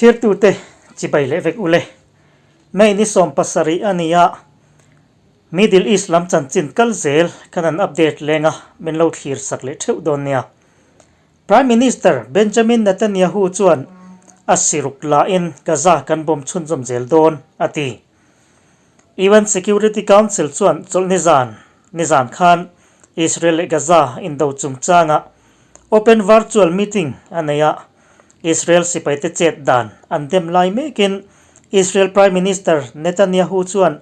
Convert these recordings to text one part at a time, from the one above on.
Thlirtute chibai leh vek ule. May ni 70 a ni a, Middle East lam chanchin kal zel kan han update leng a, min lo thlir sak leh theuh dawn nia. Prime Minister Benjamin Netanyahu chuan a siruk lahin Gaza kan bawm chhunzawm zel dawn, a ti. UN Security Council chuan chawlhni zan nizan khan Israel leh Gaza indo chungchanga open virtual meeting a nei a, Israel sipaite chet dan an dem lai mekin Israel Prime Minister Netanyahu chuan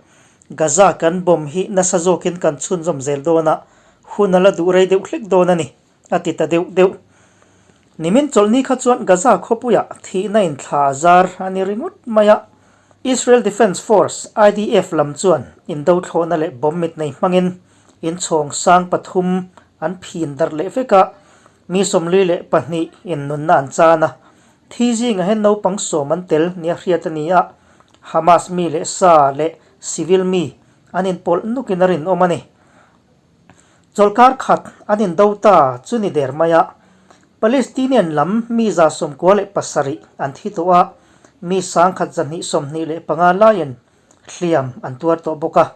Gaza kan bomb hi nasa zawkin kan chhunzawm zel dawn a, hun a la duh rei deuh hlek dawn a ni, a ti ta deuh deuh. Nimin chawlhni kha chuan Gaza khawpuiah thihna inthla a zar a ni ringawt mai a, Israel Defence Force, IDF, lam chuan indo thlawhna leh bomb mit nei hmangin inchhawng sang pathum an phin darh leh vek a, mi 42 in nunna an chan a, thi zingah hian naupang sawm an tel nia hriat a ni a, Hamas mi leh sa leh civil mi an inpawlh nukin a rinawm a ni. Chawlhkar khat an indo ta chu ni der mai a, Palestinian lam mi 97 an thi tawh a, mi 1225 laiin hliam an tuar tawh bawk a.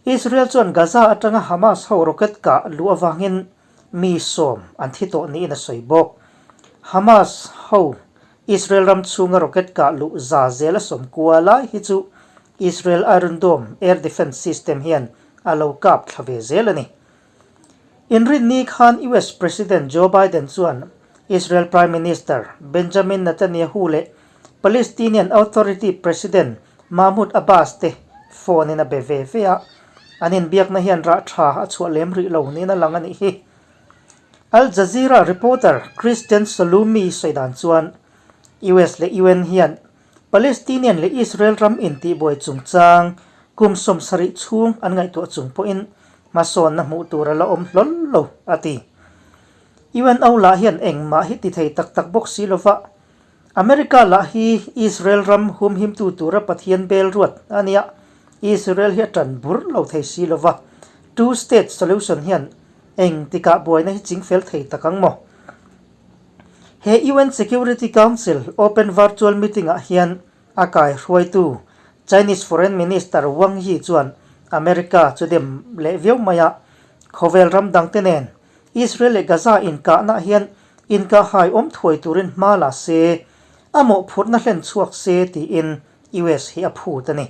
Israel chuan Gaza atanga Hamas ho rocket kah luh avangin mi sawm an thi tawh niin a sawi bawk. Hamas ho Israel ram chhunga rocket kah luh za zel a sawm kua lai hi chu Israel Iron Dome air defence system hian a lo kap thla ve zel a ni. Inrinni khan US President Joe Biden chuan Israel Prime Minister Benjamin Netanyahu leh Palestinian Authority President Mahmoud Abbas te phone in a be ve ve a, an inbiakna hian rah tha a chhuah lem rih lo niin a lang a nih hi. Al Jazeera reporter Kristen Saloumi sawi dan chuan US leh UN hian Palestinian leh Israel ram intihbuai chungchang kum 70 chhung an ngaihtuah chung pawhin hmasawnna hmuh tur a la awm hlawl lo, a ti. UNO lah hian engmah hi ti thei tak tak bawk si lova, America lah hi Israel ram humhimtu tura Pathian bel ruat a nia, Israel hi a tan bur lo thei si lova, two state solution hian eng tikah buaina hi chingfel thei tak ang maw? He UN Security Council open virtual meeting ah hian a kai hruaitu Chinese Foreign Minister Wang Yi chuan America chu dem leh viau mai a, khawvel ram dangte nen Israel leh Gaza inkahna hian inkahhai awm thuai turin hma la se, a mawhphurhna hlen chhuak se tiin US hi a phut a ni.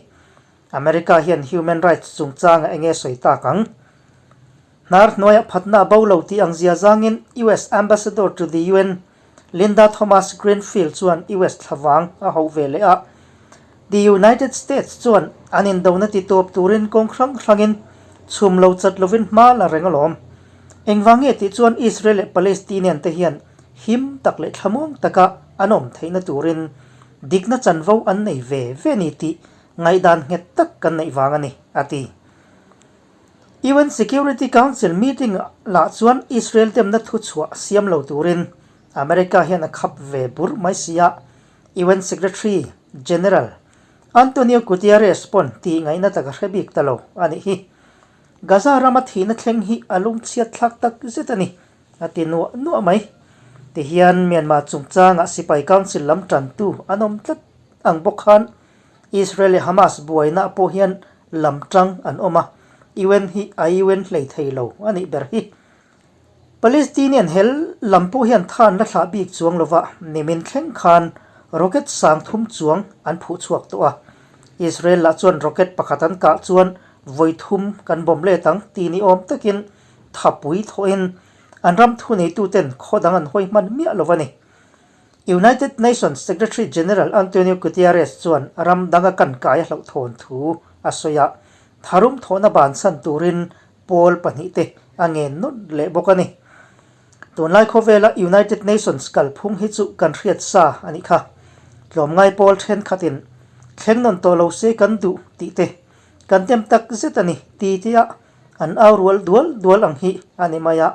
America hian human rights chungchanga enge sawi tak ang? Hnar hnuaiah phatna a bo lo tih ang zia zangin US Ambassador to the UN Linda Thomas-Greenfield chuan US thlavang a hauh ve leh a. The United States chuan an indona ti tawp turin kawng hrang hrangin chhum lo chat lovin hma la reng alawm. Engvang nge tih chuan Israel leh Palestinian te hian him tak leh thlamuang taka an awm theihna turin dikna chanvo an nei ve ve ni tih ngaihdan nghet tak kan neih vang a ni, a ti. UN Security Council meeting lah chuan Israel demna thuchhuah siam lo turin America hian a khap ve bur mai si a, UN Secretary General Antonio Guterres pawn tih ngaihna tak a hre bik ta lo a nih hi. Gaza rama thihna thleng hi a lungchhiat thlak tak zet a ni, a ti nuah nuah mai. Tihian Myanmar chungchangah sipai council lam tantu an awm tlat ang bawk khan Israel leh Hamas buaina pawh hian lam tang an awm a, UN hi a UN hlei thei lo a nih ber hi. Palestinian hel lam pawh hian than la thlah bik chuang lova nimin thleng khan rocket sang thum chuang an phuh chhuak tawh a. Israel lah chuan rocket pakhat an kah chuan vawi thum kan bawm let ang tih ni awm takin thapui thawhin an ram thuneituten khaw dang an hawi hman miah lo a ni. United Nations Secretary General Antonio Guterres chuan ram danga kan kai a hlauhthawn thu a sawi a, tharum thawhna bansan turin pawl pahnihte a ngen nawt leh bawk a ni. Tunlai khawvela United Nations kalphung hi chu kan hriat sa a nih kha. Tlawmngai pawl thenkhatin thleng nawn tawh lo se kan duh tih te kan tem tak zet a ni ti tia an au rual dual dual ang hi a ni mai a.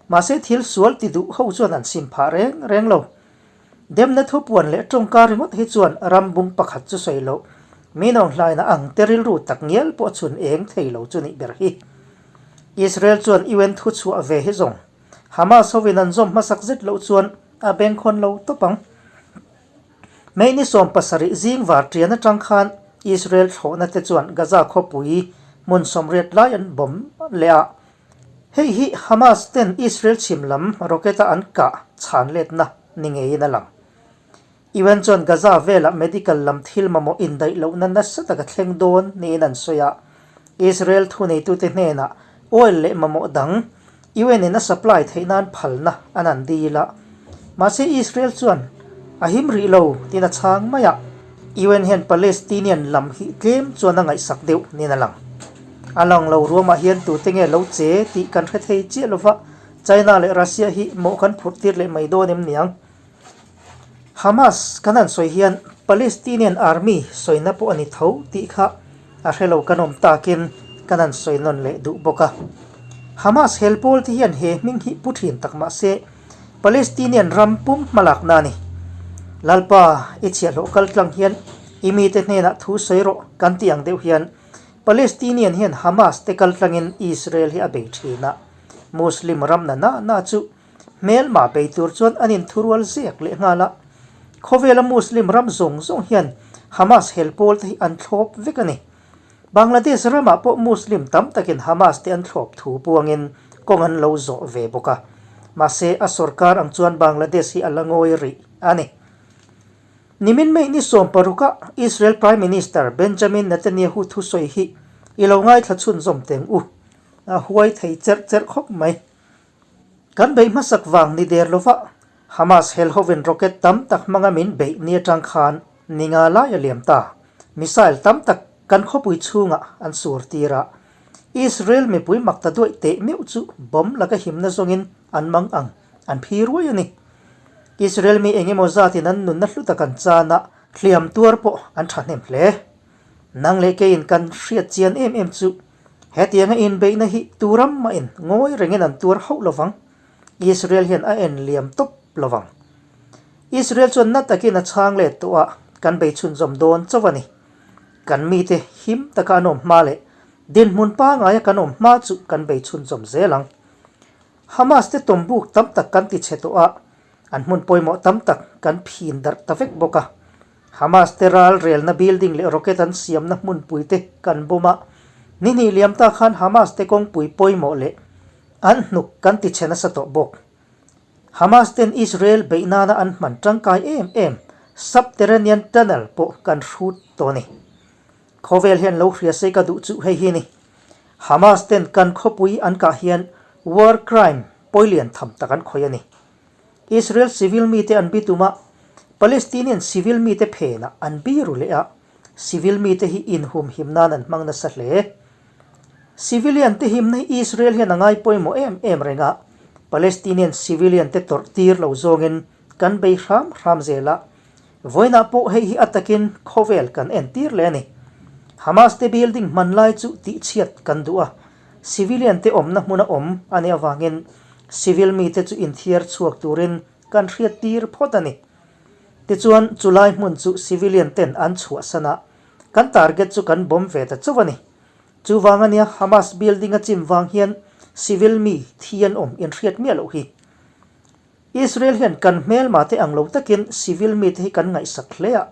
Mahse thil sual ti duh ho chuan an sim phah reng reng lo. Demna thupuan leh tawngka ringawt hi chuan ram bung pakhat chu sawi loh, mi nawnhlaina ang te rilru tak ngial pawh chhun eng thei lo chu nih ber hi. Israel chuan UN thu chhuah ve hi zawng Hamas hovin an zawm hmasak zet loh chuan a bengkhawn lo tawp ang. May ni 70 zing var ṭian aṭang khan Israel thlawhna te chuan Gaza khawpui hmun 80 lai an bomb leh a. Hei hi Hamas ten Israel chhim lam rocket a an kah chhan letna ni ngeiin a lang. UN chuan Gaza velah medical lam thil mamawh indaih lohna nasa taka thleng dawn niin an sawi a. Israel thuneitute hnenah oil leh mamawh dang UN in a supply theih nan phalna an han dil a. Mahse Israel chuan a him rih lo tiin a chhang mai a. UN hian Palestinian lam hi tlem chuan a ngaihsak deuh niin a lang. A lang lo ruamah hian tute nge lo che tih kan hre thei chiah lova China leh Russia hi mawh kan phurh tir leh mai dawn em niang? Hamas kan han sawi hian Palestinian Army sawina pawh a ni tho tih kha a hre lo kan awm takin kan han sawi nawn leh duh bawk a. Hamas hel pawl te hian he hming hi pu thin tak mah se Palestinian ram pum hmalakna a ni. Lalpa i chhiahhlawh kal tlang hian i mite hnenah thu sawi rawh kan tih ang deuh hian Palestinian hian Hamas te kal tlangin Israel hi a bei thin a. Muslim ram na na na chu Hmelmah bei tur chuan an inthurual zek leh nghal a, khawvela Muslim ram zawng zawng hian Hamas hel pawl te hi an thlawp vek a ni. Bangladesh ramah pawh Muslim tam takin Hamas te an thlawp thu puangin kawng an lo zawh ve bawk a, mahse a sorkar ang chuan Bangladesh hi a la ngawi rih a ni. Nimin May ni 16 a Israel Prime Minister Benjamin Netanyahu thusawi hi i lo ngaithla chhunzawm teng u, a huai thei cherh cherh khawp mai. Kan beih hmasak vang ni der lova Hamas hel hovin rocket tam tak hmanga min beih ni atang khan ni nga lai a liam ta. Missile tam tak kan khawpui chhungah an sur tir a. Israel mipui mak ta duaih teh meuh chu bomb laka himna zawngin an mang ang an phi ruai a ni. Israel mi eng emaw zatin an nunna hlu tak an chan a, hliam tuar pawh an thahnem hle. Nang leh keiin kan hriat chian em em chu Hetianga inbeihna hi tu ram mahin ngawi rengin an tuar hauh lovang. Israel hian a en liam tawp lovang. Israel chuan na takin a chhang let tawh a, kan bei chhunzawm dawn chauh a ni. Kan mite him taka an awm hma leh dinhmun pangaia kan awm hma chu kan bei chhunzawm zel ang. Hamas te tawmbuk tam tak kan ti chhe tawh a, an hmun pawimawh tam tak kan phin darh ta vek bawk a. Hamas te ral relna building leh rocket an siamna hmunpui te kan bawm a, ni hnih liam ta khan Hamas te kawngpui pawimawh leh an hnuk kan ti chhe nasa tawh bawk. Hamas ten Israel beih nana an hman tangkai em em subterranean tunnel pawh kan hrut tawh a ni. Khawvel hian lo hria se ka duh chu hei hi ni. Hamas ten kan khawpui an kah hian war crime pawilian tham tak an khawih a ni. Israel civil mite an bi tum a, Palestinian civil mite phenah an bi ru leh a, civil mite hi inhumhim nan an hmang nasa hle. Civilian te himna hi Israel hian a ngai pawimawh em em reng a, Palestinian civilian te tawrh tir lo zawngin kan bei hram hram zel a, vawiinah pawh hei hi a takin khawvel kan entir leh a ni. Hamas te building hman lai chu tihchhiat kan duh a, Civilian te awmna hmuna awm a nih avangin civil mite chu inthiar chhuak turin kan hriat tir phawt a ni. Tichuan, chulai hmun chu civilian ten an chhuahsan a, kan target chu kan bomb ve ta chauh a ni. Chuvang ania Hamas building a chim vang hian civil mi thi an awm inhriat miah loh hi. Israel hian kan hmelma te ang lo takin civil mite hi kan ngaihsak hle a,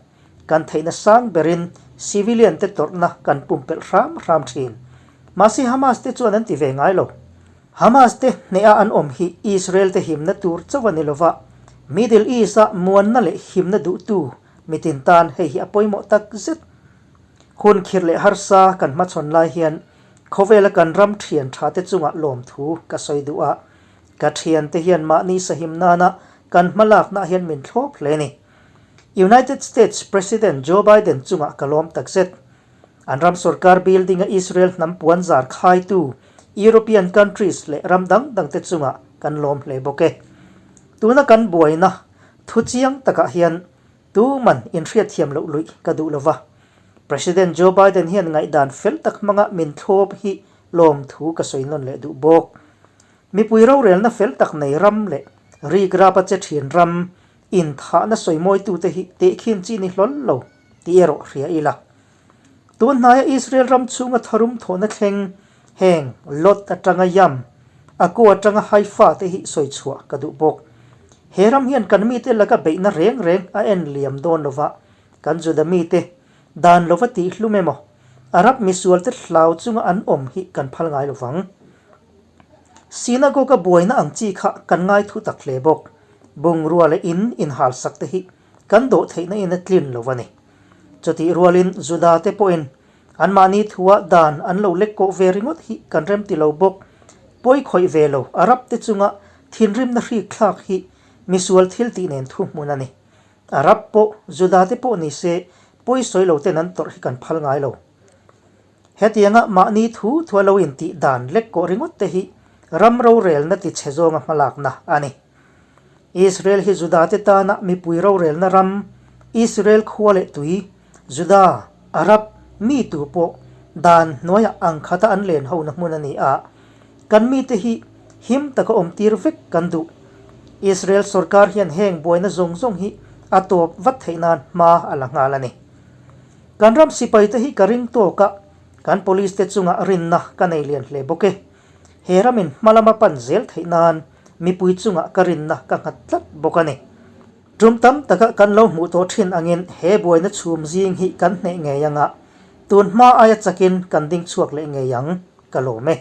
kan theihna sang berin civilian te tawrhna kan pumpelh hram hram thin. Mahse Hamas te chuan an ti ve ngai lo. Hamas te hneha an awm hi Israel te himna tur chauh a ni lova, Middle East a muanna leh himna duhtu mitin tan hei hi a pawimawh tak zet. Hun khirh leh harsa kan hmachhawn lai hian khawvela kan ram thian tha te chungah lawmthu ka sawi duh a, Ka thiante hian mahni sahim nana kan hmalakna hian min thlawp hle ni. United States President Joe Biden chungah ka lawm takzet. An ram sorkar building a Israel hnam puan zar khaitu European countries leh ram dang dangte chungah kan lawm hle bawk e. Tuna kan buaina thu chiang takah hian tuman inhriatthiam loh luih ka duh lova. President Joe Biden hian ngaihdan fel tak hmanga min thlawp hi lawmthu ka sawi nawn leh duh bawk. Mipui rorelna fel tak nei ram leh rigrap a che thin ram inthahna sawimawitute hi tehkhin chi ni hlawl lo tih erawh hria ila. Tun hnaia Israel ram chhunga tharum thawhna thleng heng Lot atanga Yam, Akko atanga Haifa te hi sawi chhuah ka duh bawk. He ram hian kan mite laka beihna reng reng a en liam dawn lova, kan Juda mite dan lova tihhlum emaw, Arab misualte hlau chunga an awm hi kan phal ngai lovang. Synagogue-a buaina ang chi kha kan ngai thu tak hle bawk. Bungrua leh in inhalsak te hi kan dawh theihna in a tlin lo a ni. Chutih rualin Juda te pawhin anmahni thua dan an lo lek kawh ve ringawt hi kan rem ti lo bawk. Pawi khawih ve lo Arab te chunga thinrimna hrik thlak hi misual thil tih nen thuhmun a ni. Arab pawh Juda te pawh ni se pawi sawi lo ten an tawrh hi kan phal ngai lo. Hetianga mahni thu thua lo intih dan lek kawh ringawt te hi ram rorelna ti chhe zawnga hmalakna a ni. Israel hi Juda te tana mipui rorelna ram, Israel khua leh tui, Juda, Arab, mi tu pawh dan hnuaiah ang khata an len hona hmun a ni a, kan mite hi him taka awmtir vek kan duh. Israel sorkar hian heng buaina zawng zawng hi a tawp vat theih nan hma a la nghal a ni. Kan ram sipai te hi ka ring tawk a, kan police te chungah rinna ka nei lian hle bawk e. He ramin hma lama pan zel theih nan mipui chungah ka rinna ka nghat tlat bawk a ni. Tum tam taka kan lo hmuh tawh thin angin he buaina chhum zing hi kan hneh ngei anga, tun hma aia chakin kan ding chhuak leh ngei ang, ka lawm e.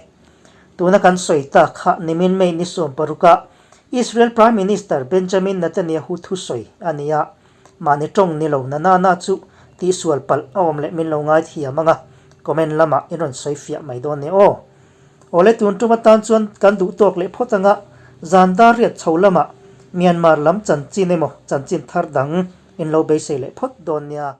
Tuna kan sawi tak kha nimin May ni 16 ah Israel Prime Minister Benjamin Netanyahu thusawi a ni a, Mahni tawng ni lo na na na chu tihsual palh a awm leh min lo ngaithiam ang a, comment lamah in rawn sawi fiah mai dawn nia aw. Awle tun tum atan chuan kan duh tawk leh phawt anga zan dar riat chho lamah Myanmar lam chanchin emaw chanchin thar dang in lo beisei leh phawt dawn nia.